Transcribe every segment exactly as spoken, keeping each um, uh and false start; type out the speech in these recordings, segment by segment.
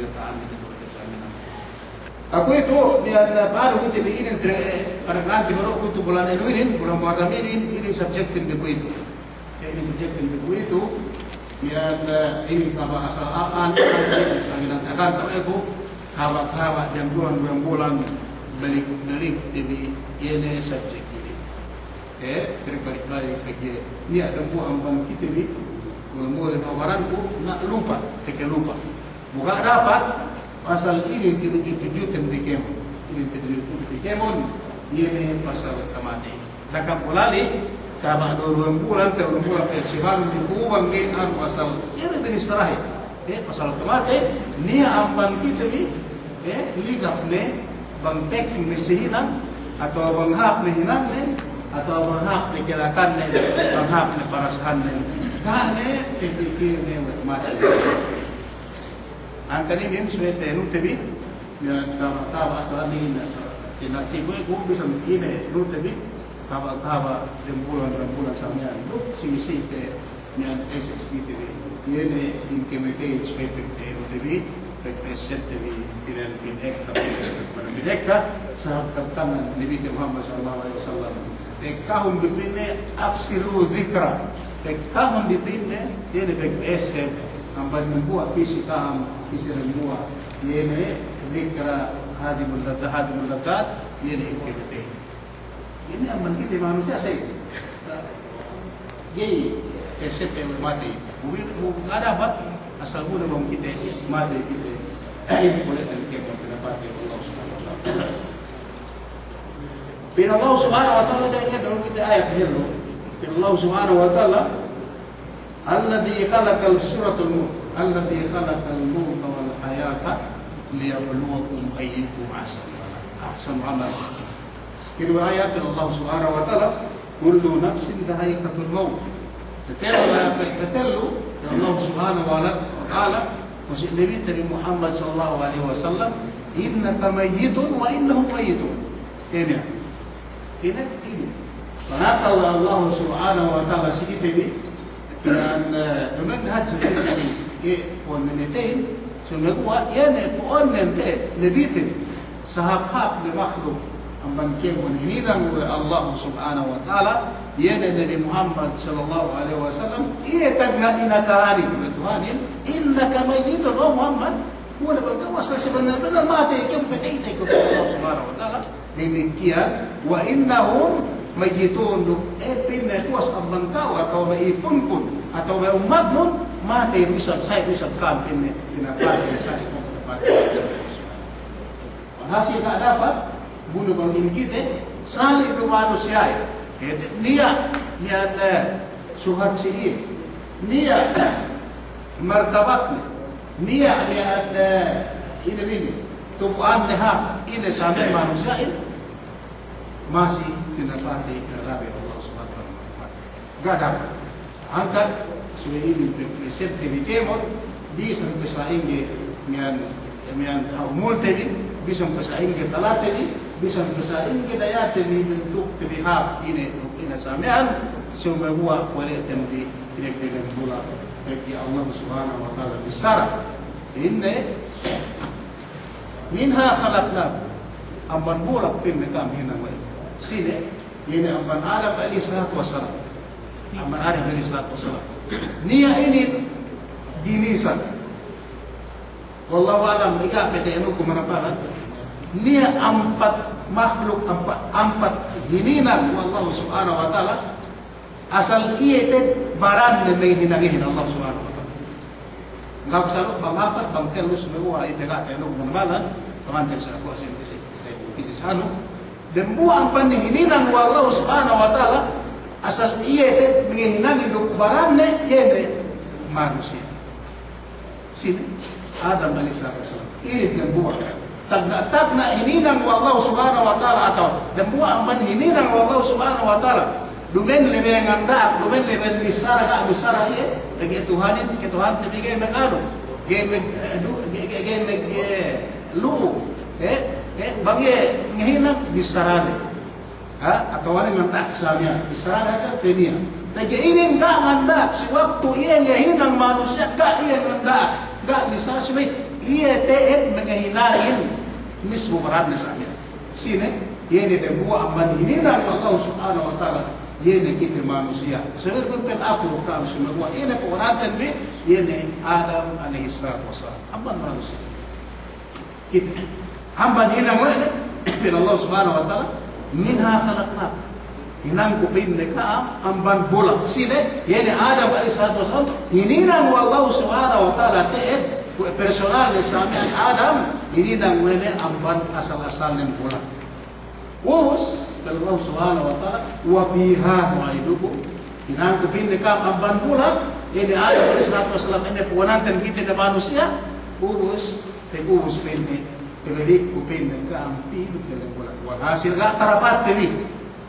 kinataan, inin. Kuwe'itu, miya'an, eh, pa'in kuwe'itu bi inin, eh, pa'in nanti baru kuwe'itu bulan anu inin, bulan Muharram inin, inin subject-in bi kuwe'itu. Eh, inin subject-in bi kuwe'itu, miya'an, eh, inin kaba' asal a'an, inin saminan tagan, tahu aku, kaba', kaba' dem bulan, dem bulan, balik, balik, dem bi, iye ne subject inin. Eh, balik-balik, balik, balik, niya' dem bulan bang kite bi, mula-mula baranku, na lupa, teke lupa. Bu ga' dapat, pasal inin tinudju-tudjuten bi kēmon. Inin tinudju-tudjuten bi kēmon, iye ne pasal kamatey. Daka bulali, kaba' duwe bulan, tellu bulan, pe siban bi kubang ne anu asal, iye ne binissarahin. Eh, pasal kamatey, niya' amban kite bi, eh, ligap ne, bang pekking ne si hinang, atawa bang hāp ne hinangne, atawa bang hāp ne kelakanne, bang hāp ne parasahanne. Ga' ne, tepikilne we' matey. Hangkan inin subey te nute bi, miya'an kaba'-kaba' asal inin asal. Ina tibu e ku bisan ine nute bi, kaba'-kaba' dem bulan, dem bulan samiyan. Duk sigi-sigi te miya'an S S B te bi. Iye ne in kemete subey te nute bi, pegge' S S B te bi, pina'inan pin ekka, pina'inan pin ekka, sahab kabtangan Nabi Muhammad sallallahu alaihi wasallam. Pekkahun bi pa'inne aksiru dzikra. Pekkahun bi pa'inne, iye ne pegge' S S B, amban dembuwa' pī si ka'am, pī si dembuwa', iye ne dzikra hadimul ladzat, hadimul ladzat, iye ne in kemete. Inin amban kite manusiya' sa'ingge. Sa-, ga'i, S S B we' matey. Bu, bu, ga' dapat, asal bu ne bang kite, matey kite. Inin kuwe' ne kēmon pinapatey Allah Subhanahu wa Ta'ala. Pa'in Allah Subhanahu wa Ta'ala, da'a ne, da'a ne kite ayat hellu. Pa'in Allah Subhanahu wa Ta'ala, alladzi khalaqal, Suratul Mulk, alladzi khalaqal mauta wal hayata liyabluwakum ayyukum ahsanu amala. Ahsanu amala. Kite bi ayat Allah Subhanahu wa Ta'ala, kullu nafsin dha'iqatul maut. Petellu, petellu, Allah Subhanahu wa Ta'ala, maksud Nabi Muhammad sallallahu alaihi wasallam, innaka mayyitun wa innahum mayyitun. Inin. Inin, inin. Pangaka we' Allah Subhanahu wa Ta'ala si kite bi, dan, eh, duma'in hadja si kite bi, ke pa'in memeteyin, sumeguwa', iye ne pa'in ne te, Nabi te bi. Sahāp-hāp ne makhluk, amban kēmon hininang we' Allah Subhanahu wa Ta'ala, iye ne Nabi Muhammad sallallahu alaihi wasallam, iye tagna' inakahanin we' Tuhanin, innaka mayyitun, o Muhammad, muna bang kew asal sebenar-benar matey kew, patey kew we' Allah Subhanahu wa Ta'ala. Damikkiyan, wa innahum mayyitun, duk, eh, pa'inne puwas amban ka'u atawa me' ipunkun, atawa me' ummatnun, matey du isab, sa'i du isab ka'am pa'inne, pinapatey sa'i du isab ka'am. Walhasil ga' dapat, bu ne bang in kite, sali' du manusiya'in. Kite niya', niya', eh, suhat si iye. Niya' martabatne. Niya', niya', eh, ine bi inin. Tubu'anne hāp, ine samiyan manusiya'in. Masi pinapatey, pinalabi Allah Subhanahu wa Ta'ala. Ga' dapat. Hangkan, subey inin pe-, pe-, pesepte bi kēmon, bisan pe sa'ingge miya'an, miya'an umulte bi, bisan pe sa'ingge talate bi, bisan pe sa'ingge dayate bi, bentukte bi hāp, ine, ine samiyan, sumeguwa' kuwe' le te bi, ine, ine bulak, pegge' Allah Subhanahu wa Ta'ala bissara. Ine, minha khalaqnakum. Amban bulak pa'inne ka'am hinang we'. Sine, iye ne amban Adam alaihi salatu wassalam. Amban Adam alaihi salatu wassalam. Niya' inin ginisan. Wallahu a'lam, iga' pe te anu ku manapalan. Niya' ampat makhluk, ampat, ampat hininang we' Allah Subhanahu wa Ta'ala. Asal iye te'ed baranne me' hinangihin Allah Subhanahu wa Ta'ala. Ga' ku salu' bang ampat, bang tellu, sumeguwa' iye te ga' te anu ku manapalan, pamantel sa' ku asin isi, isi, isi, anu. Dembuwa' amban hininang we' Allah Subhanahu wa Ta'ala, asal iye te'ed me' hinangin duk baranne, iye ne manusiya'. Sine? Adam alayhis salatu wassalam. Inin dambuwa'. Tagna'-tagna' hininang we' Allah Subhanahu wa Ta'ala atawa dambuwa' amban hininang we' Allah Subhanahu wa Ta'ala. Duma'in lebe nganda'ak, duma'in lebe bissara, ga' bissara iye, pegge' Tuhanin, ke Tuhante bi ga'i maganu, ga'i mag-, eh, du-, ga'i, ga'i, ga'i mag-, eh, lu'u, eh, eh, bang iye ngahinang bissarane. Ha? Atawa ne nganda'ak sa miya'an, bissarane hadja pe niya'. Pegge' inin ga' nganda'ak, si waktu iye ngahinang manusiya', ga' iye nganda'ak, ga' bissara subey iye te'ed mangahinangin mismu baranne sa miya'an. Sine, iye ne dambuwa' amban hininang Allah Subhanahu wa Ta'ala, iye ne kite manusiya'. Sabab kunten aku ka'am sumeguwa', iye ne po'onanten bi, iye ne Adam alayhis salatu wassalam. Amban manusiya'. Kite. Amban hinang we' ne, pa'in Allah Subhanahu wa Ta'ala, "Minha khalaqnakum." Hinangku pa'inne ka'am amban bulak. Sine, iye ne Adam alayhis salatu wassalam, hininang we' Allah Subhanahu wa Ta'ala te'ed, we' personalne sa miya'an Adam, hininang we' ne amban asal-asalnen bulak. Ubus, pa'in Allah Subhanahu wa Ta'ala, "Wa fiha nu'idukum." Hinangku pa'inne ka'am amban bulak, iye ne Adam alayhis salatu wassalam, iye ne po'onanten kite ne manusiya', ubus, pa'in ubus pa'inne, pabalikku pa'inne ka'am pī duk dalem bulak. Walhasil ga' tarapatte bi.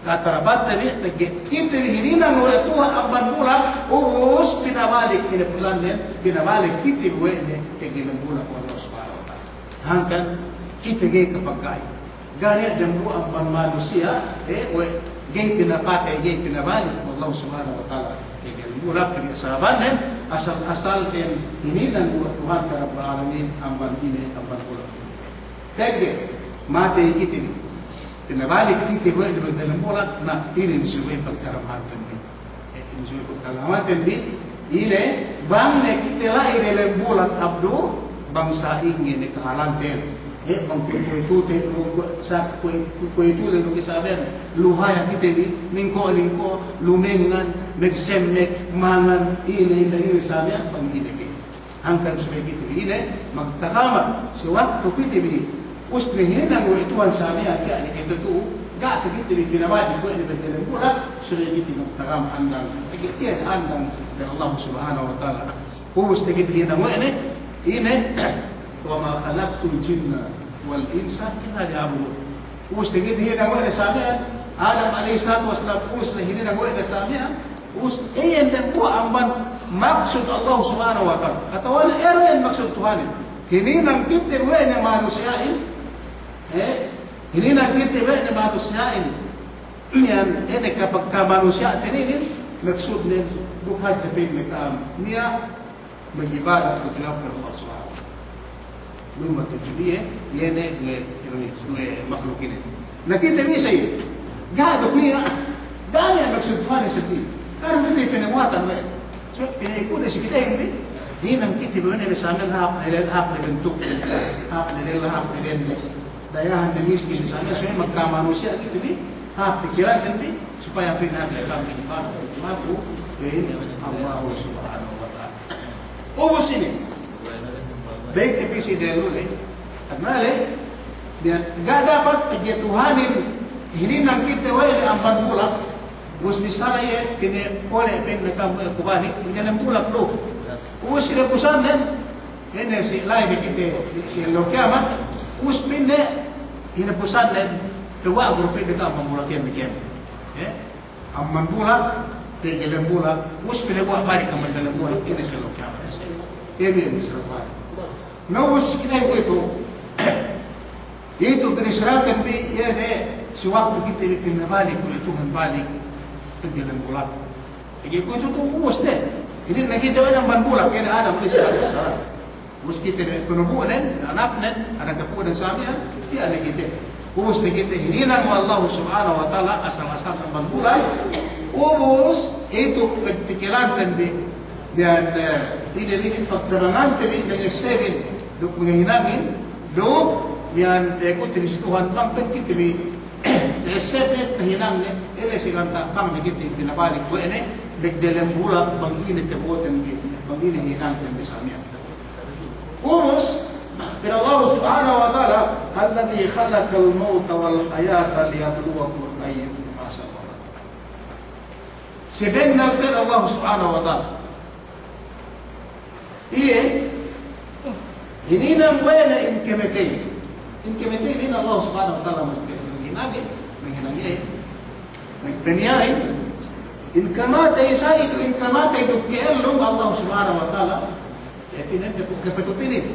Ga' tarapatte bi, pegge' kite bi hininang we' Tuhan amban bulak, ubus pinabalik, pinapusannen, pinabalik kite bi we' ne, pegge' dalem bulak Allah Subhanahu wa Ta'ala. Hangkan kite ga'i kapagga'i. Ga' niya' dambuwa' amban manusiya', eh, we', ga'i pinapatey, ga'i pinabalik we' Allah Subhanahu wa Ta'ala. Pegge' bulak, pegge' sababannen, asal-asalten hininang we' Tuhante Rabbul Alamin, amban ine, amban bulak. Pegge' matey kite bi, pinabalik kite bi we' ne dalem bulak, na inin subey pagtagamaten bi. Eh, inin subey pagtagamaten bi, ine, bang ne kite la'i dalem bulak abdu, bang sa'ingge ne kahalanten. Eh, bang kuwe'-kuwe'itute, lu-, sa-, kuwe'-, kuwe'itule lu kisaben, luhaya kite bi, ningko'-ningko', lumengngan, magsemmek, mangan, ine, ine, ine, sa miya'an, bang ine ke. Hangkan subey kite bi ine, magtagama, si waktu kite bi, ubus ne hininang we' Tuhan sa miya'an, tiya' ne kite tu'u, ga' pe kite bi pinabalik we' ne dalem bulak, subey kite magtagama andang, tiya' andang dari Allah Subhanahu wa Ta'ala. Ubus ne kite hinang we' ne, ine, "Wa ma khalaqtul jinna wal insa illa liya'budun." Ubus ne kite hinang we' ne sa miya'an, Adam alayhis salatu wassalam, ubus ne hininang we' ne sa miya'an, ubus iyan dambuwa' amban maksud Allah Subhanahu wa Ta'ala. Atawa ne iye ne maksud Tuhanin. Hininang kite we' ne manusiya'in, eh, hininang kite we' ne manusiya'in. Iyan, ine kapag-, kamanusiya' te inin, maksudnen, duk hadja pa'inne ka'am niya' mag'ibadat tudju Allah Subhanahu wa Ta'ala. Duma'in tudju iye, iye ne duwe, iye ne duwe mahluk inin. Na kite bi sa iye. Ga' duk niya', ga' niya' maksud Tuhan seddi. Karna kite pinabuwatan we'. So, pina'ikude si kite inin. Hinang kite bi we' ne sa miya'an hāp ne lella, hāp ne bentuk. Hāp ne lella, hāp ne dende. Dayahan ne miskin sa miya'an, so, magkamanusiya' kite bi. Hāp pikilanten bi, supaya pina'in kami, pa'in Allah Subhanahu wa Ta'ala. Ubus inin. Bang kite bi si dellu le, karna le, biya' ga' dapat pegge' Tuhanin, hininang kite we' ne amban bulak, ubus bissara iye, pa'inne pole', pa'inne ka'am we' ku balik, pegge' dalem bulak du. Ubus ine pusannen, ine si la'i ne kite, si ellew kiyamat, ubus pa'inne, ine pusannen, pegge' wagu pa'inne ka'am amban bulak iyan, iyan. Eh? Amban bulak, pegge' dalem bulak, ubus pinaguwa' balik amban dalem bulak, ine si ellew kiyamat. Iye bi ine si ellew kiyamat. Na ubus kite kuwe'itu, itu pinissaraten bi, iye ne, si waktu kite bi pinabalik we' Tuhan balik, pegge' dalem bulak. Pegge' kuwe'itu tu ubus ne. Inin ne kite we' ne amban bulak, iye ne Adam alayhis salatu wassalam. Ubus kite ne pinabu'nen, anaknen, anak kapu'nen sa miya'an, tiya' ne kite. Ubus ne kite hininang we' Allah Subhanahu wa Ta'ala asal-asal amban bulak. Ubus itu pagpikilanten bi, miya'an, eh, ine bi pagtabanganten bi, miya'an essebin, duk mangahinangin, duk miya'an ta'ekuten bi si Tuhan bang pa'in kite bi, essebin tahinangne, ele si ganta' bang ne kite pinabalik we' ne, duk dalem bulak bang ine tabo'oten bi, bang ine hinangten bi sa miya'an. Ubus, pa'in Allah Subhanahu wa Ta'ala, "Alladhi khalaqal mawta wal hayata liyabluwakum ayyukum ahsanu amala." Sabennal pa'in Allah Subhanahu wa Ta'ala, iye, Inin we' ne in kamatey. In kamatey inin Allah Subhanahu wa Ta'ala maghinangin, maghinangin. Magpaniya' in kamatey, sa' iye du in kamatey duk ka'ellum Allah Subhanahu wa Ta'ala. Hātinen, kapatut inin.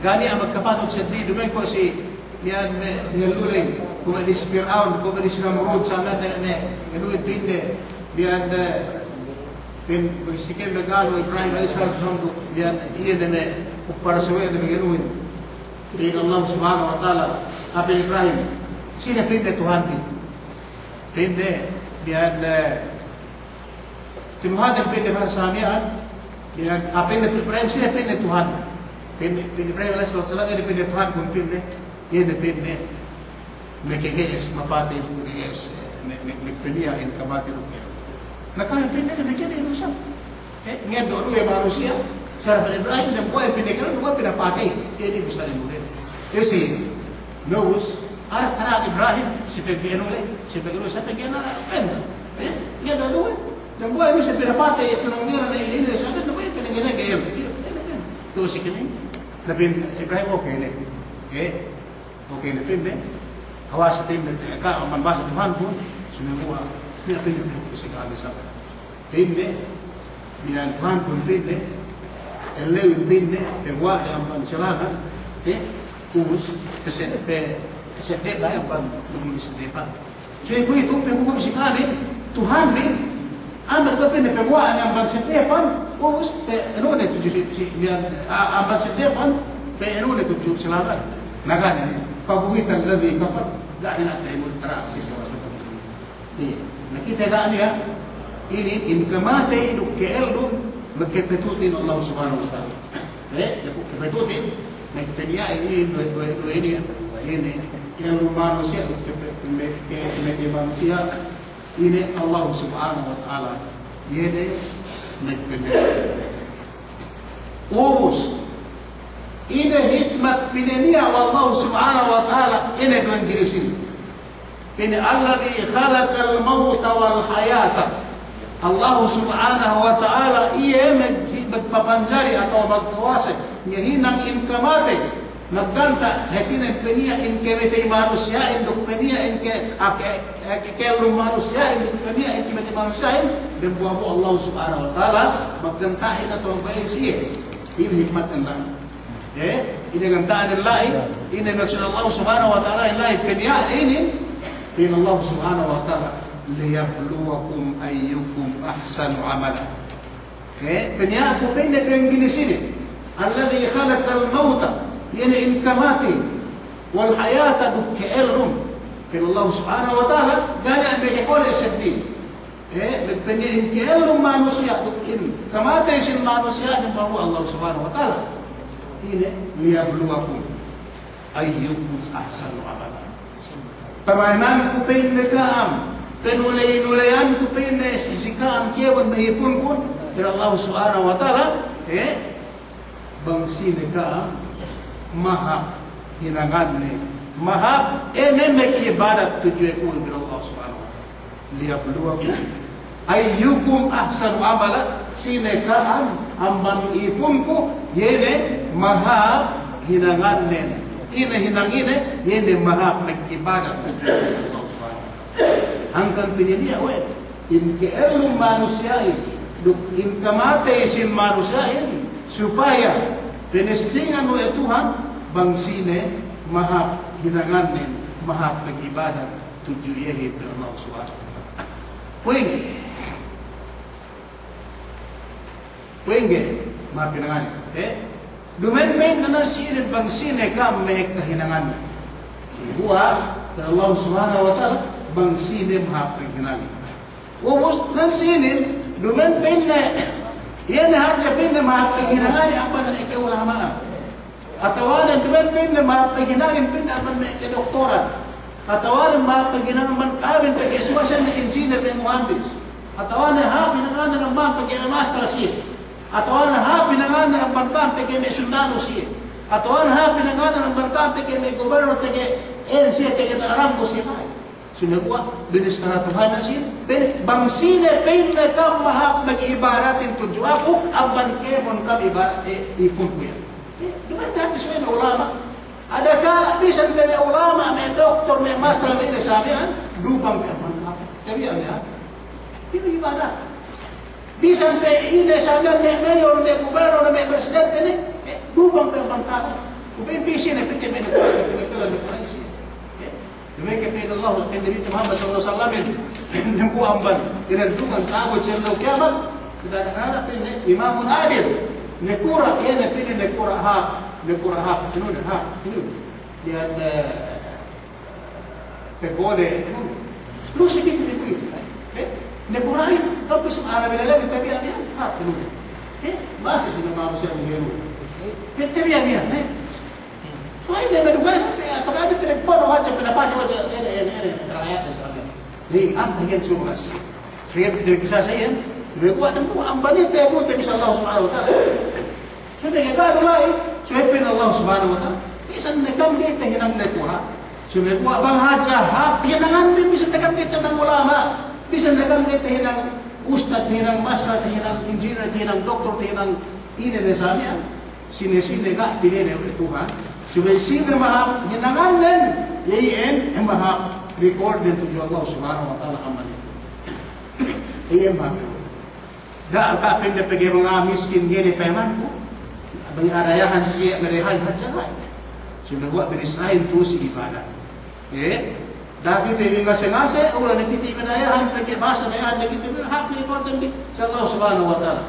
Ga' niya' magkapatut seddili, duma'in ko' si, miya'an me', miya'an luley, kuwe' di si Pir'aun, kuwe' di si Namrud, sa' me', me', me', me' luley pinde, miya'an, eh, pin, si ka'am me' ga'i Ibrahim alayhis salam, miya'an, iye ne me', kuwe' para sawe' ne me' luley. Pa'in Allah Subhanahu wa Ta'ala, hap Ibrahim, sine pinde Tuhanbi? Pinde, miya'an, eh, Tinuhante pinde bahasa miya'an, miya'an, ah, pinde Ibrahim, sine pinde Tuhan. Pinde, pinde Ibrahim alayhis salatu wassalam, iye ne pinde Tuhankun pinde, iye ne pinde, makage'es, mapatey, makage'es, eh, me', me', me' paniya' in kamatey duk ka'ellum. Na kami pinde, makage'es, iye du sa. Eh, ngeddo' duwe manusiya', sa' hap Ibrahim, dambuwa' pinde ka'ellum, dambuwa' pinapatey, iye du gusta ne mule. Iye si, nubus, arak-arak Ibrahim, si pegge' anu le, si pegge' anu, si pegge' anu, pinde. Eh, ngeddo' duwe. Dambuwa' inu si pinapatey, iye tunong nira ne, inin, inin, sa' dambuwa' inu pinagene' geyem. Tu'u si kinin. Na pa'in Ibrahim, okey ne. Eh? Okey ne pinde. Kawasa pinde, ka amban bahasa Tuhankun, sumeguwa'. Niya' pinde, si ka'am sa'. Pinde, niya' Tuhankun pinde. Ellewin pinde, paguwa' ne amban si lalan. Eh? Ubus, pe se-, pe, sedde' ne amban, amban sedde' pan. Suwe' kuwe'itu, paguwa' si ka'am, Tuhanbin, amban kuwe' pinde paguwa' ne amban sedde' pan, ubus, pe, anu ne tudju si, si, miya'an, a, amban sedde' pan, pe, anu ne tudju si lalan. Na ga' ne, fabuhita alladhi kafar, ga' ne na taimur tara si sawa-sawa. Iye, na kite ga' niya', inin, in kamatey duk ka'ellum, magkapatutin Allah Subhanahu wa Ta'ala. Eh, kapatutin, magpaniya' inin, duwe, duwe, duwe inin, inin, ka'ellum manusiya', ke, ke, ke, ke manusiya', inin Allah Subhanahu wa Ta'ala, iye ne magpaniya'. Ubus, inin hikmat pinaniya' we' Allah Subhanahu wa Ta'ala, inin duwe ginisin. Inin alladhi khalaqal mawta wal hayata. Allah Subhanahu wa Ta'ala iye mag-, magpapanjari atawa magkawasa, ngahinang in kamatey, magganta', hātinen paniya' in kamatey manusiya'in, duk paniya' in ke-, a, ke-, ke-, ka'ellum manusiya'in, duk paniya' in kamatey manusiya'in, dambuwa' bu Allah Subhanahu wa Ta'ala, magganta'in atawa magbaya'in siye. Inin hikmatnen la'i. Eh, inin ganta'nen la'i, inin maksud Allah Subhanahu wa Ta'ala la'i, paniya' inin, pa'in Allah Subhanahu wa Ta'ala, liyabluwakum ayyukum ahsanu amala. Eh, paniya' ku pa'inne duwe ginis inin, alladhi khalaqal mawta, iye ne in kamatey, wal hayata duk ka'ellum. Pa'in Allah Subhanahu wa Ta'ala, ga' niya' me' kole' seddili. Eh, magpaniya' in ka'ellum manusiya' duk in kamatey sin manusiya' dambuwa' Allah Subhanahu wa Ta'ala. Inin, liyabluwakum ayyukum ahsanu amala. Pamayamanku pa'inne ka'am, panuley-nuleyanku pa'inne si, si ka'am kēmon me' ipunkun, pa'in Allah Subhanahu wa Ta'ala, eh, bang sine ka'am mahāp hinanganne, mahāp ine mag'ibadat tudju aku, pa'in Allah Subhanahu wa Ta'ala. Liyabluwakum ayyukum ahsanu amala, sine ka'am amban ipunku, iye ne mahāp hinangannen. Ine hinang ine, iye ne mahāp mag'ibadat tudju aku, pa'in Allah Subhanahu wa Ta'ala. Hangkan pinaniya' we' in ka'ellum manusiya'in, duk in kamatey sin manusiya'in, supaya pinestingan we' Tuhan, bang sine mahāp hinangannen, mahāp mag'ibadat tudju iyehin, pa'in Allah Subhanahu wa Ta'ala. Puwing. Puwing ga'i, mahāp hinanganin. Eh? Duma'in pa'in ne si inin bang sine ka'am me' kahinangan. Sumeguwa', pa'in Allah Subhanahu wa Ta'ala, bang sine mahāp paghinanganin. Ubus, nan si inin, duma'in pa'inne, iye ne hadja pa'inne mahāp paghinanganin amban me' ka'ulama'an. Atawanen duma'in pa'inne mahāp paghinanganin pa'inne amban me' kadoktoran. Atawanen mahāp paghinanganin amban ka'amin pegge' suwa siye me' engineer, me' muhandis. Atawanen hāp hinanganin amban pegge' me' master siye. Atawanen hāp hinanganin amban ka'am pegge' me' sundanu siye. Atawanen hāp hinanganin amban ka'am pegge' me' gubernur, pegge' ēn siye, pegge' me' arambu siye. Sumeguwa', binissara Tuhan si, pe-, bang sine pa'inne ka'am mahāp mag'ibadatin tudju aku, amban kēmon ka'am iba-, eh, ipunku iyan. Eh, duma'in hadja ulama'. Adakala' bisan pe me' ulama', me' doktor, me' mastal, me' ine sa miya'an, dubang pe amban ka'u. Tabiya' miya'an. Ine ibadat. Bisan pe ine sa miya'an, me' mayor, me' gubernor, me' presidente ne, eh, dubang pe amban ka'u. Kuwe' pī sine, pī ke me' doktor, me' doktor, me' presidente. Eh? Duma'in ke pa'in Allah, pa'in Nabi Muhammad sallallahu alaihi wasallam, dembuwa' amban, ine dubang ta'abut si ellew kiyamat, kite anak-anak pa'in imamun adil, nakura', iye ne pa'in nakura' hāp, nakura' hāp, inu ne, hāp, inu ne. Iyan, eh, pegole, inu ne. Lu si kite ne kuwe', eh, nakura'in, tapus ana bilalamin tabiya' iyan, hāp, inu ne. Eh, base si manusiya' inu ne. Eh, tabiya' iyan, eh. Wah, ine me' duwe, eh, apalagi pinagpano hadja, pinapati hadja, ine, ine, ine, raayat, misalnya. Jadi, anta iyan suruh kasi. Kaya pinagpisa sa iyan, duwe kuwe' dambuwa' amban iye, pegol te bi si Allah Subhanahu wa Ta'ala. Subey ga'i du la'i, subey pa'in Allah Subhanahu wa Ta'ala. Bisan ne kam ga'i tahinang nakura'. Subey kuwe' bang hadja hāp, hinangan bi, bisan ne kam ga'i tahinang ulama'. Bisan ne kam ga'i tahinang ustad, tahinang mastal, tahinang engineer, tahinang doktor, tahinang ine ne sa miya'an. Sine-sine ga' tinene' we' Tuhan, subey sine mahāp hinangannen, iye iyan mahāp record ne tudju Allah Subhanahu wa Ta'ala amban iye. Iye mahāp record. Ga', ga' pa'inde pegge' bang a'a miskin ga'i ne payamanku, bang a'a dayahan si siye me' dayahan hadja ga'i. Subey kuwe' binisahin tu'u si ibadat. Eh? Da'a kite bi ngase-ngase, ula ne kite bi dayahan, pegge' basa dayahan ne kite bi, hāp ne record bi si Allah Subhanahu wa Ta'ala.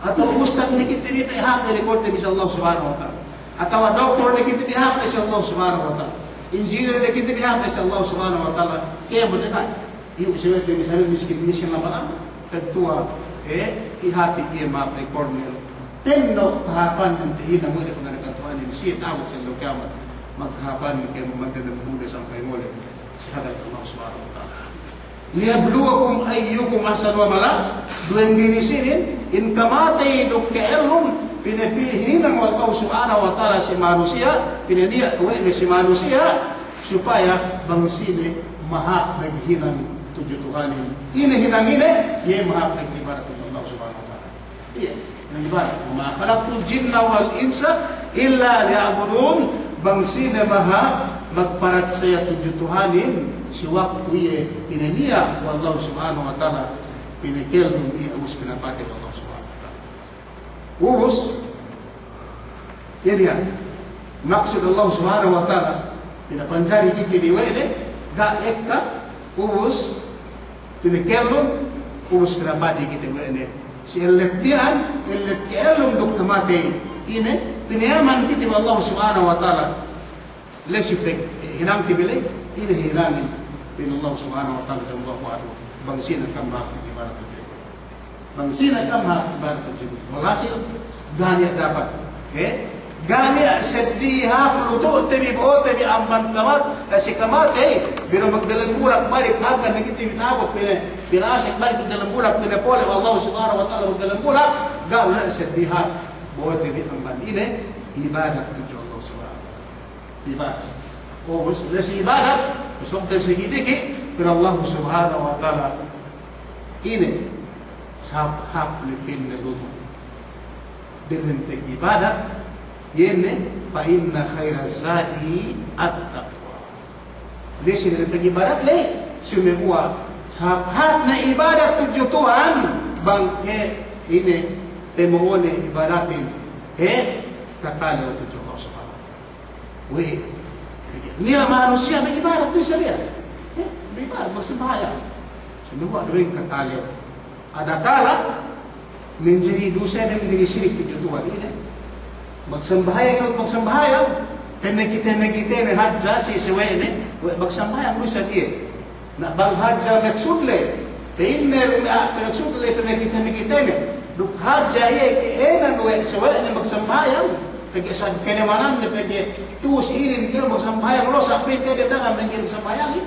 Atawa ustad ne kite bi, hāp ne record bi si Allah Subhanahu wa Ta'ala. Atawa doktor ne kite bi, hāp ne si Allah Subhanahu wa Ta'ala. Engineer ne kite bi, hāp ne si Allah Subhanahu wa Ta'ala. Kēmon ne ka'. Iyu' si we' te bi sa miya'an miskin, miskin laba-laba. Pagtuwa, eh, ihāti iye mahāp record ne. Penno' kahāpan ne tahinang we' de panganda'akan Tuhanin, siye ta'abut si ellew kiyamat. Magkahāpan ne kēmon, magdedem kuwe' de sampay mole' si hadarat Allah Subhanahu wa Ta'ala. Liyabluwakum ayyukum ahsanu amala, duwe ginis inin, in kamatey duk ka'ellum, pinapī hininang we' Allahu Subhanahu wa Ta'ala si manusiya', pinaniya' we' ne si manusiya', supaya bang sine mahāp maghinang tudju Tuhanin. Ine hinang ine, iye mahāp mag'ibadat tudju Allah Subhanahu wa Ta'ala. Iye, mag'ibadat. Wa ma khalaqtul jinna wal insa illa liya'budun. Bang sine mahāp magparatsaya tudju Tuhanin, si waktu iye pinaniya' we' Allahu Subhanahu wa Ta'ala, pinakellum iye ubus pinapatey we' Allahu Subhanahu wa Ta'ala. Ubus, iye ne maksud Allah Subhanahu wa Ta'ala, pinapanjari kite bi we' ne, ga' ekka, ubus, pinakellum, ubus pinapatey kite bi we' ne. Si ellet miya'an, ellet ka'ellum duk kamatey, ine, pinayaman kite bi we' Allah Subhanahu wa Ta'ala. La'i si paghinangte bi la'i, ine hinangin, pa'in Allah Subhanahu wa Ta'ala, Allahu Akbar. Bang sine kam mahāp ibadat tudju. Bang sine kam mahāp ibadat tudju. Walhasil, ga' niya' dapat. Eh? Ga' niya' seddili hāp lutu'te bi, bo'ote bi amban kamat, eh, si kamatey, eh, bino magdalem bulak balik, hangkan ne kite bi ta'abut, pina, pinasek balik magdalem bulak, pinapole' we' Allah Subhanahu wa Ta'ala magdalem bulak, ga' niya' seddili hāp bo'ote bi amban ine, ibadat tudju Allah Subhanahu wa Ta'ala. Ibadat. Ubus, la'i si ibadat, ubus waktu si diki'-diki', pa'in Allah Subhanahu wa Ta'ala, ine, sahāp, hāp ne pa'inne lutu'. Diyalem pag'ibadat, iye ne, fa inna khairaz zadi at-taqwa. La'i si diyalem pag'ibadat la'i, sumeguwa' sahāp-hāp ne ibadat tudju Tuhan, bang, eh, ine, pamo'one ibadatin, eh, katalew tudju Allah Subhanahu wa Ta'ala. We', niya' manusiya' mag'ibadat du isab iye. Eh, mag'ibadat, magsambahayang. Sumeguwa' du katalew. Adakala manjari duse ne, manjari sirik tudju Tuhan, ine. Magsambahayang, magsambahayang. Pamagite-magite ne hadja si sawe'ne, we' magsambahayang du isab iye. Na bang hadja maksud le, pa'inne, ah, maksud le, pamagite-magite ne. Duk hadja iye ka'ēnan we' sawe'ne magsambahayang, pegge' sa kēmanan ne pegge' tu'u si inin kew magsambahayang, lu sa' pī te dangan manjari magsambahayang, eh.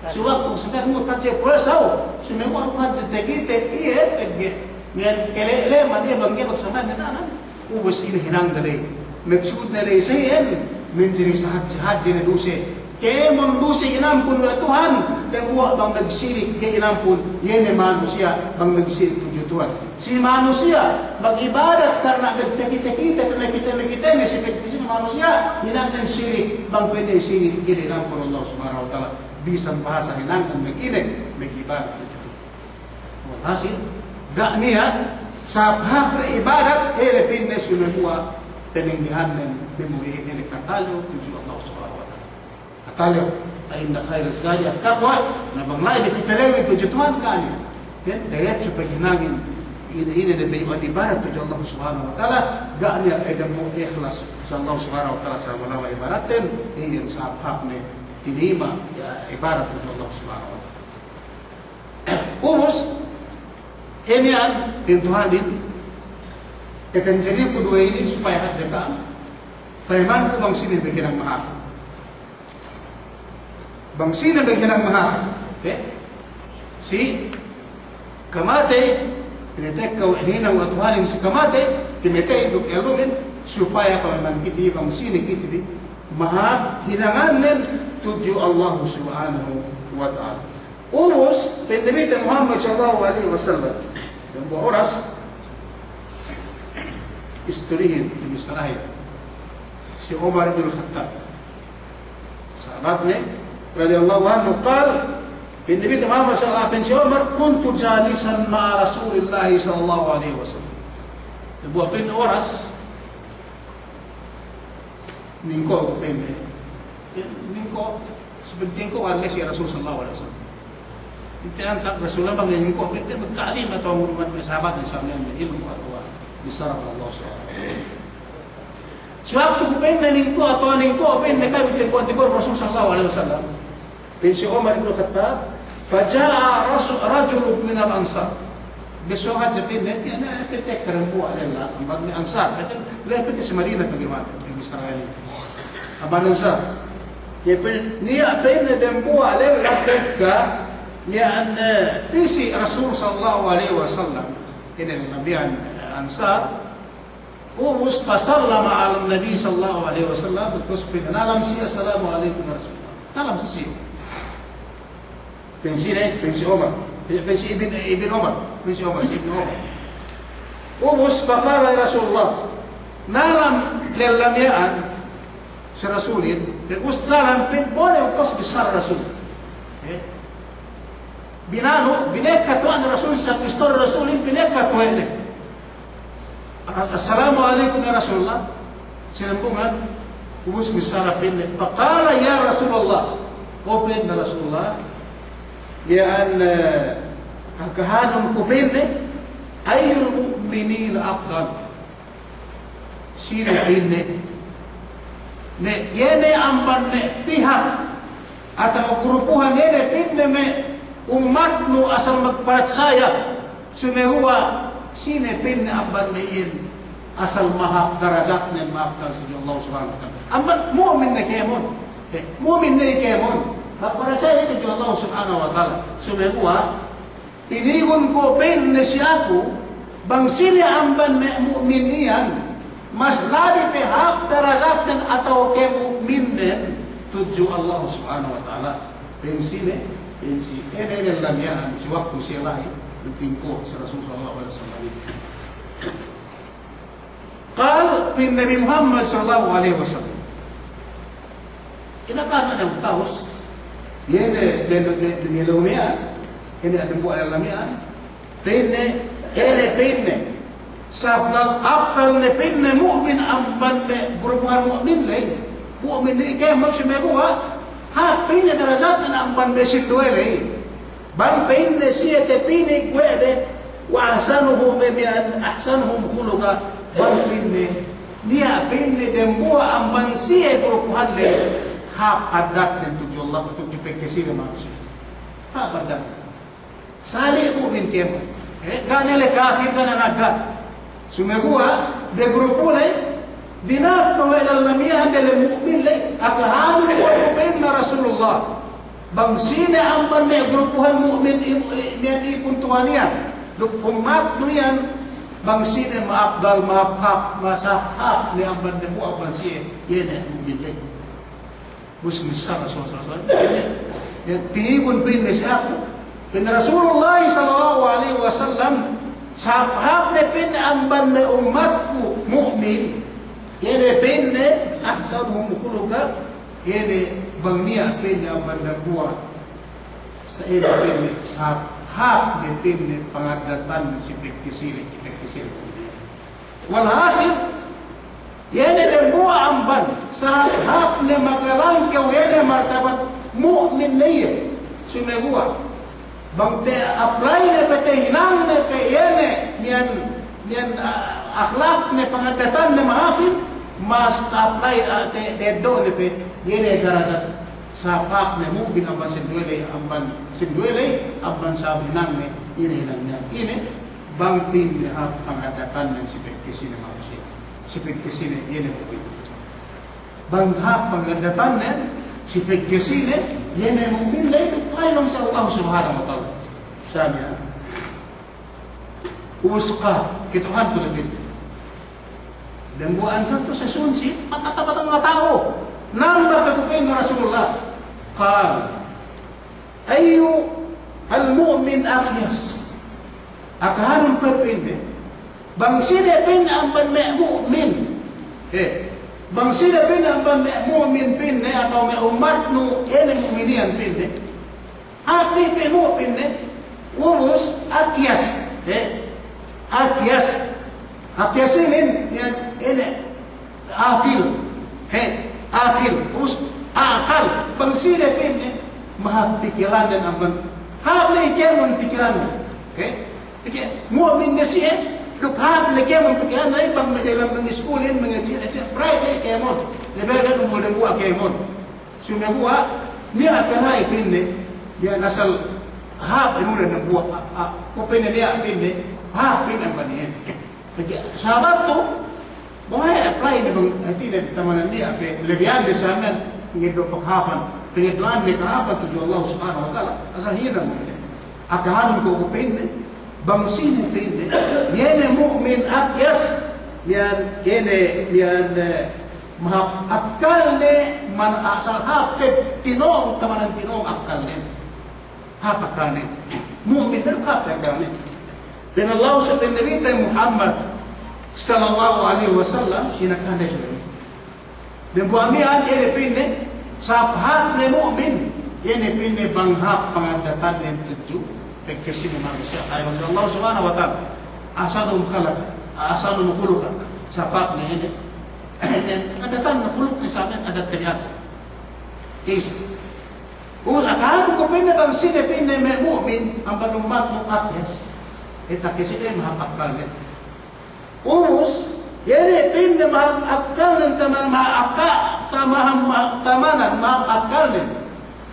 Si waktu magsambahayang mut hadja puwasa, sumeguwa' duk hadja takite iye pegge' miya'an kale'leman iye bang ga'i magsambahayang dangan. Ubus ine hinangde ley. Maksudne ley sa iyan, manjari sahadje-hadje ne duse. Kēmon duse inampun we' Tuhan, dembuwa' bang magsirik ga'i inampun, iye ne manusiya' bang magsirik tudju Tuhan. Si manusiya', Mag'ibadat karna' magtakite-kite, magkite-kite ne si pagkite si manusiya', hinangnen sirik, bang pa'inne sirik, ga'i inampun Allah Subhanahu wa Ta'ala. Bisan bahasa hinangnen magine, mag'ibadat. Walhasil, ga' niya', sabab ibadat, ele pa'inne sumeguwa', paninggihannen, bimuhi' ine katalew, tudju Allah Subhanahu wa Ta'ala. Katalew, fa inna khayraz zadi at-taqwa, na bang la'i di katalew tudju Tuhan ga' niya'. Kan, diretso paghinangin, ine, ine ne bayu'an ibadat tudju Allah Subhanahu wa Ta'ala, ga' niya' edem mu ikhlas, sa Allah Subhanahu wa Ta'ala sa malawa ibadatten, iyan sabab ne, tinayima', ya, ibadat tudju Allah Subhanahu wa Ta'ala. Ubus, iniyan, pintuhanin, ikan jadiku duwe inin supaya hadja ka'am, payamanku bang sine maghinang mahal. Bang sine maghinang mahal. Eh? Si kamatey, pinatekka we' hinang we' Tuhanin si kamatey, pimatey duk elumin, supaya payaman kite bang sine kite bi mahal hinangannen tudju Allah Subhanahu wa Ta'ala. Ubus, pa'in Nabite Muhammad sallallahu alaihi wasallam, dembuwa' oras, istorihin, bimissarahin si Umar ibn Khattab. Sahabatne, radiyallahu anhu, qal, pa'in Nabite Muhammad sallallahu alaihi wasallam, pa'in si Umar, kuntu jalisan ma'a Rasulillahi sallallahu alaihi wasallam. Dembuwa' pa'in oras, ningko' ku pa'inne. Ningko', sepenting ko' wale si Rasul sallallahu alaihi wasallam. Inte antak Rasul bang ningko', inte magta'lim atawa ngurungan me' sahabat ne sa miya'an ilmu' atawa bissara Allah subhanahu wa ta'ala. Sewaktu ku pa'inne ningko' atawa ningko' pa'inne kami ningko' tigor Rasul sallallahu alaihi wasallam. Pa'in si Umar ibn Khattab, faja'a rasu-, rajulun minal ansar. Besok hadja pa'inne, tiya' ne pa'inne dembuwa' lella, amban me' Ansar. Pa'inne, lella pa'inne si Madina pegge' mate, pegge' Israel. Amban Ansar. Iye pa'inne, niya' pa'inne dembuwa' lella tekka, niya' ne pī si Rasul sallallahu alaihi wasallam. Ine lella miya'an, eh, Ansar. Ubus, fasallama 'alan Nabi sallallahu alaihi wasallam, terus pa'inne nalam siye, "Assalamu alaikum ya Rasulullah." Nalam siye. Pa'in sine, pa'in si Umar. Pa'in si Ibn, Ibn Umar. Pa'in si Umar, si Ibn Umar. Ubus, faqala ya Rasulullah. Nalam lella miya'an si Rasulin, ubus nalam pa'in, bole ubus bissara Rasul. Eh? Binanu, binekkat we' ne Rasul, sa istori Rasulin, binekkat we' ne. Assalamu alaikum ya Rasulullah. Sinambungan, ubus bissara pa'inne. Faqala ya Rasulullah. O pa'inne Rasulullah. Miya'an, eh, kakahanun ku pa'inne. Ayyul mu'minina afdal. Sine pa'inne. Me' iye ne amban me' pihak atawa grupuhan iye ne pa'inne me' ummatnu asal magparatsaya. Sumeguwa' sine pa'inne amban me' iyan asal mahāp darajatnen, mahāp darajat tudju Allah Subhanahu wa Ta'ala. Amban mu'min ne kēmon. Eh, mu'min ne kēmon. Magparatsaya tudju Allah Subhanahu wa Ta'ala. Sumeguwa' pinigun ku pa'inne si aku, bang sine amban me' mu'min iyan, mas labi pe hāp darajatnen atawa kemu'minne tudju Allah Subhanahu wa Ta'ala. Pa'in sine, pa'in si, ine, ine lella miya'an, si waktu siye la'i, tingko' si Rasul sallallahu alaihi wasallam. Qal, pa'in Nabi Muhammad sallallahu alaihi wasallam. Ine ka'am ne ta'us, iye ne, ne, ne, ne, ne lella miya'an, iye ne dembuwa' lella miya'an, pa'inne, iye ne pa'inne, sabab afdal ne pa'inne mu'min amban me' grupuhan mu'min ley, mu'min ne kēmon sumeguwa', hāp pa'inne darajatnen amban me' sinduwe ley. Bang pa'inne siye tapinig we' de, wa ahsanuhum, me' miya'an ahsanuhum khuluqa, bang pa'inne, niya' pa'inne dembuwa' amban siye grupuhan ley, hāp addatnen tudju Allah, tudju pagkasi ne manusiya'. Hāp addatnen. Sali' mu'min kēmon. Eh, ga' ne le kafir, ga' ne nagad. Sumeguwa', de grupu ley, dina'ak we' lella miya'an de le mu'min ley, akahanun ku pa'inne Rasulullah. Bang sine amban me' grupuhan mu'min i-, i-, miya'an ipun Tuhan iyan. Duk ummatnu iyan, bang sine ma'apdal, ma'ap-, hāp, mas hāp ne amban dembuwa' amban siye, iye ne mu'min ley. Ubus bissā Rasul sallallahu alaihi wasallam. Pa'inne, pinigun pa'inne si aku. Pa'in Rasulullah sallallahu alaihi wasallam, Sahāp-hāp ne pa'inne amban me' ummatku mu'min, iye ne pa'inne ahsanuhum khuluqa, iye ne bang niya' pa'inne amban dambuwa', sa iye ne pa'inne sahāp-hāp ne pa'inne pangaddatan si pagkasine, si pagkasine. Walhasil, iye ne dambuwa' amban, sahāp-hāp ne makalangkew iye ne martabat mu'min ne iye. Sumeguwa' bang te-apply ne pe, tehinang ne pe iye ne, miya'an, miya'an, ah, akhlak ne, pangaddatan ne mahāpin, mas te-apply, ah, te-, te'eddo' ne pe iye ne darajat sahāp-hāp ne mu'min amban sinduwe ley, amban sinduwe ley, amban sahāp hinang ne, iye ne hinang ne. Ine, bang pa'inne hāp pangaddatan ne si pagkasine manusiya', si pagkasine iye ne mu'min. Bang hāp pangaddatan ne si pagkasine iye ne mu'min, la'i, la'i bang si Allah Subhanahu wa Ta'ala. Sa miya'an, ubus ka, kituhanku ne pa'inne. Dambuwa' ansantu sasunsi, mata-, mata-, mata-, mata'u. Nambal pe ku pa'inne Rasulullah. Qal, ayyul mu'mini aqyas. Akahanun ku pa'inne, bang sine pa'inne amban me' mu'min. Eh, bang sine pa'inne amban me' mu'min pa'inne, atawa me' ummatnu, iye ne mu'min iyan pa'inne. Hāp ne pe mu'min ne, ubus aqyas, eh, aqyas. Aqyas inin, iyan, ine, aqil, eh, aqil, ubus aqal. Bang sine pa'inne mahāp pikilannen amban, hāp ne kēmon pikilannen, eh, piki-, mu'min ne siye, duk hāp ne kēmon pikilannen, bang me' dalem, bang iskulin, bang ejin, ejin, bright ne kēmon, ne beda umul dambuwa' kēmon. Sumeguwa', niya' pe la'i pa'inne, niya' asal hāp inu ne dambuwa', a, a, ku pa'inne niya' pa'inne, hāp pa'inne amban iyan. Pegge' sahabat tu, bang apply ne bang, hātinen tamanan niya' pe, lebbihan de sa miya'an, ngeddo' paghāpan, pangeddo'an ne kahāpan tudju Allah Subhanahu wa Ta'ala, asal hinang ne. Akahanun ku pa'inne, bang sine pa'inne, iye ne mu'min aqyas, miya'an, iye ne, miya'an, eh, mahāp akkalne, man asal hāp te-, tinong, tamanan tinong akkalne. Hāp akkalne. Mu'min te hāp akkalne. Pa'in Allah subhanahu, Nabi te Muhammad sallallahu alaihi wasallam, sinakan de sila. Dambuwa' miya'an, iye ne pa'inne, sahāp-hāp ne mu'min, iye ne pa'inne bang hāp pangaddatannen tudju pagkasine manusiya'. Ay, maksud Allah Subhanahu wa Ta'ala, ahsanuhum khuluqa, ahsanuhum khuluqa. Sahāp-hāp ne ine, ine, pangaddatan, khuluq ne sa miya'an, addat tabi'at. Is. Ubus akahanun ku pa'inne bang sine pa'inne me' mu'min, amban ummatnu aqyas. Iye takasine mahāp akkalne. Ubus, iye ne pa'inne mahāp akkalnen, tama-, mahāp akka-, tama-, ma-, tamanan mahāp akkalnen.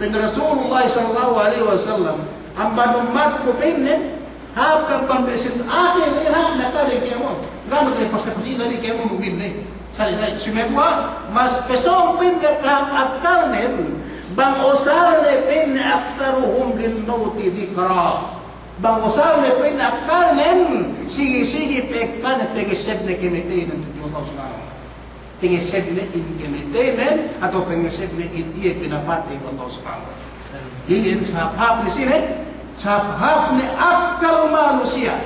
Pa'in Rasulullah sallallahu alaihi wasallam, amban ummatku pa'inne, hāp kam pambesin ate le hāp ne kade kēmon. Ga' ne pas-pasin ne kēmon mu'min ne. Sali', sali', sumeguwa', mas pesōng pa'inne kahāp akkalnen, bang usalne pa'inne aktharuhum lil mauti dhikra. Bang usalne pa'inne akkalnen, sigi-sigi pe ekka ne pangessebne kamateynen tudju Allah Subhanahu wa Ta'ala. Pangessebne in kamateynen, atawa pangessebne in iye pinapatey we' Allah Subhanahu wa Ta'ala. Iyan sahāp-hāp ne sine, sahāp-hāp ne akkal manusiya'.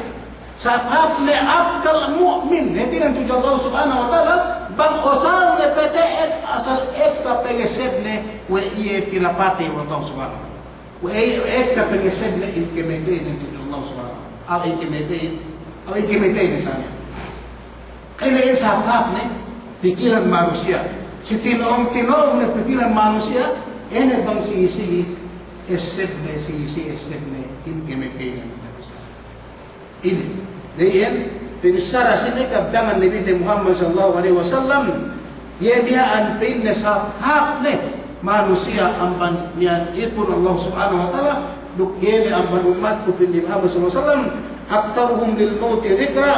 Sahāp-hāp ne akkal mu'min. Hātinen tudju Allah Subhanahu wa Ta'ala, bang usalne pe te'ed asal ekka pangessebne we' iye pinapatey we' Allah Subhanahu wa Ta'ala. We' ekka pangessebne in kamateynen tudju Allah Subhanahu wa Ta'ala. Aw in kamatey, aw in kamateynen sa miya'an. Ine in sahāp-hāp ne pikilan manusiya'. Si tinong-tinong ne pikilan manusiya', ine bang sigi-sigi essebne, sigi-sigi essebne in kamateynen. Ine, da'a iyan, tabissara sine kabtangan Nabi te Muhammad sallallahu alaihi wasallam, iye miya'an pa'inne sahāp-hāp ne manusiya' amban miya'an ipun Allah Subhanahu wa Ta'ala, duk iye ne amban ummatku pa'inne Muhammad sallallahu alaihi wasallam, aktharuhum lil mauti dhikra,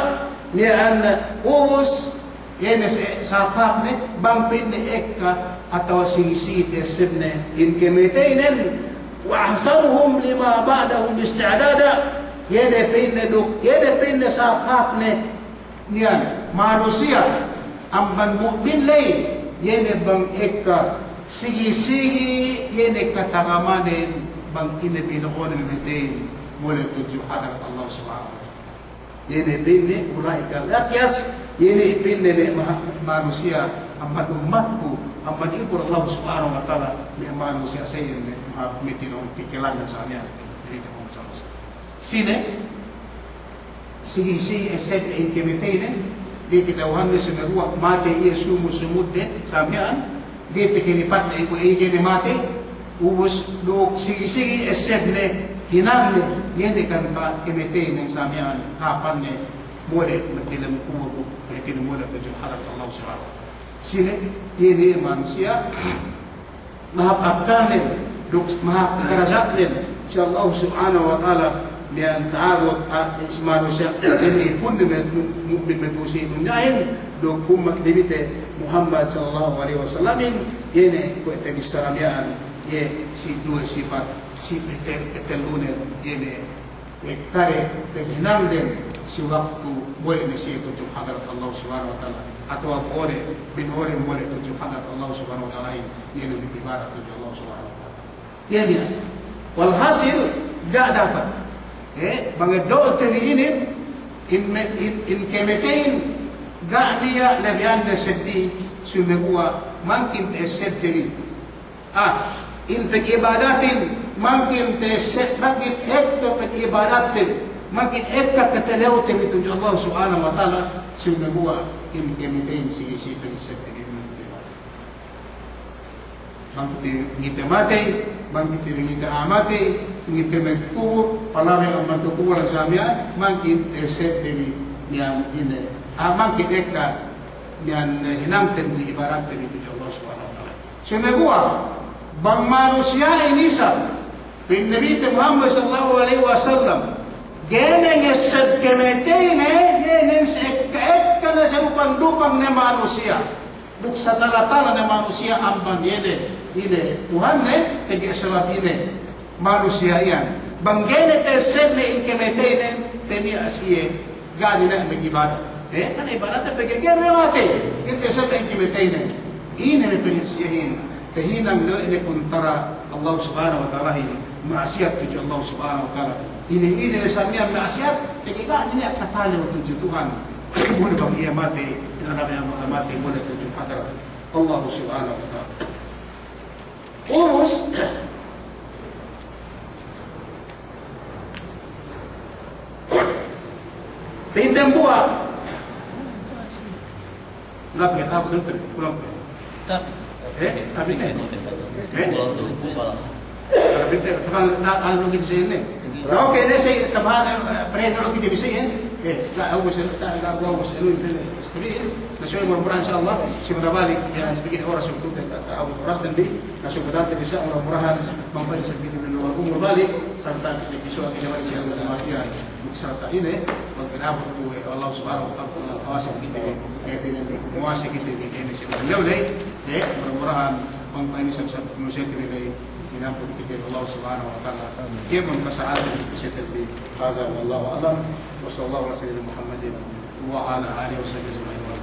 miya'an ubus, iye ne se-, sahāp-hāp ne, bang pa'inne ekka atawa sigi-sigi ta'essebne in kamateynen, wa ahsanuhum lima ba'dahu isti'dada, iye ne pa'inne duk, iye ne pa'inne sahāp-hāp ne, niyan, manusiya', amban mu'min ley, iye ne bang ekka, sigi-sigi, iye ne katagamanen, bang ine bino'onen mamateyin, mole' tudju hadarat Allah Subhanahu wa Ta'ala. Iye ne pa'inne, ula'ikal aqyas, iye ne pa'inne me' maha-, manusiya', amban ummatku, amban ipun Allah Subhanahu wa Ta'ala, me' manusiya' sa iyan ne, maha-, me' tinong pikilan sa miya'an, inin te pungtina'i. Sine, sigi-sigi essebne in kamateynen, ga'i kata'uhanne sumeguwa' matey iye sumu-sumudde, sa miya'an, ga'i takalipatne iye kuwe' iye ne matey, ubus duk sigi-sigi essebne hinangne, iye ne kan ta kamateynen sa miya'an, hāpanne mole' magdiyalem kubul, hātinen mole' tudju hadarat Allah Subhanahu wa Ta'ala. Sine, iye ne manusiya', mahāp akkalnen, duk mahāp darajatnen si Allah Subhanahu wa Ta'ala, miya'an ta'abut, a, si manusiya', iye ne ipunne me', mu-, mu'min me' tu'u si dunya'in, duk ummat Nabite Muhammad sallallahu alaihi wasallamin, iye ne kuwe' tabissara miya'an, iye si duwe sipat, si pete-, petellunen, iye ne, Pegge' kade paghinangden si waktu mole' ne siye tudju hadarat Allah Subhanahu wa Ta'ala, atawa bo'o de, bino'o de mole' tudju hadarat Allah Subhanahu wa Ta'ala, iye ne mag'ibadat tudju Allah Subhanahu wa Ta'ala. Iye niya'. Walhasil, ga' dapat. Eh, bang eddo'te bi inin, in me-, in, in kamateyin, ga' niya' labeyanne seddili, sumeguwa' mangkin ta'essebte bi. Ah, in pag'ibadatin, mangkin ta'esse-, mangkin ekka pag'ibadatin, mangkin ekka katalewte bi tudju Allah Subhanahu wa Ta'ala, sumeguwa' in kamateyin sigi-sigi pa'in seddili. Bang kite ngite matey, bang kite ngite a'a matey, ngite me' kubul, palabey amban kubulan sa miya'an, mangkin ta'essebte bi miya'an ine. Ah, mangkin ekka miya'an, eh, hinangten bi ibadatte bi tudju Allah Subhanahu wa Ta'ala. Sumeguwa', bang manusiya'in isab, pa'in Nabite Muhammad sallallahu alaihi wasallam, ga'i ne ngesseb kamateyne, iye ne si ekka-ekka ne, si dupang-dupang ne manusiya'. Duk satala-tala ne manusiya' amban iye ne, ine, Tuhanne, pegge' sabab ine, manusiya' iyan. Bang ga'i ne ta'essebne in kamateynen, teniya' siye, ga' ne niya' mag'ibadat. Eh, kan ibadatte pegge' ga'i ne matey, ga'i ta'essebne in kamateynen. Ine me' pa'in siyehin, tahinang ne, ine kuntara Allah Subhanahu wa Ta'alahin, ma'asiyat tudju Allah Subhanahu wa Ta'ala. Ine, ine ne sa miya'an ma'asiyat, pegge' ga' ne niya' katalew tudju Tuhan. Mole' bang iye matey, ine ne bang iye matey, mole' tudju hadarat Allah Subhanahu wa Ta'ala. Ubus, pa'in dembuwa'. Ngapa kita hapus itu? Pulang. Eh? Tapi ini. Eh? Tapi ini, tapi, na, anu, kita sini. Na, oke, ne, sa' tabahan, eh, pre, kalau kita bisa, ya. Eh, na, aku bisa, na, aku bisa, anu, ini, ini. Na, so, mura-murahan, insya Allah, si mura balik, ya, si bikin oras untuk, eh, ta'abut oras dan bi, na, so, mura-murahan, mura-murahan, manfa'at sa' bikin, mura balik, sarta' kita bisa, kita balik, insya Allah, matian. Sarta' ine, magpinapot ku we' Allah Subhanahu wa Ta'ala, awase kite bi, kite bi, awase kite bi, ine si beliau ley, eh, mura-murahan, bang pa'in isab-isab manusiya' te bi ley, pinapot kite bi Allah Subhanahu wa Ta'ala. Kēmon kasa'atan kite bi. Hadha wallahu a'lam. Wa sallallahu ala sayyidina Muhammadin wa ala alihi wa sahbihi ajma'in.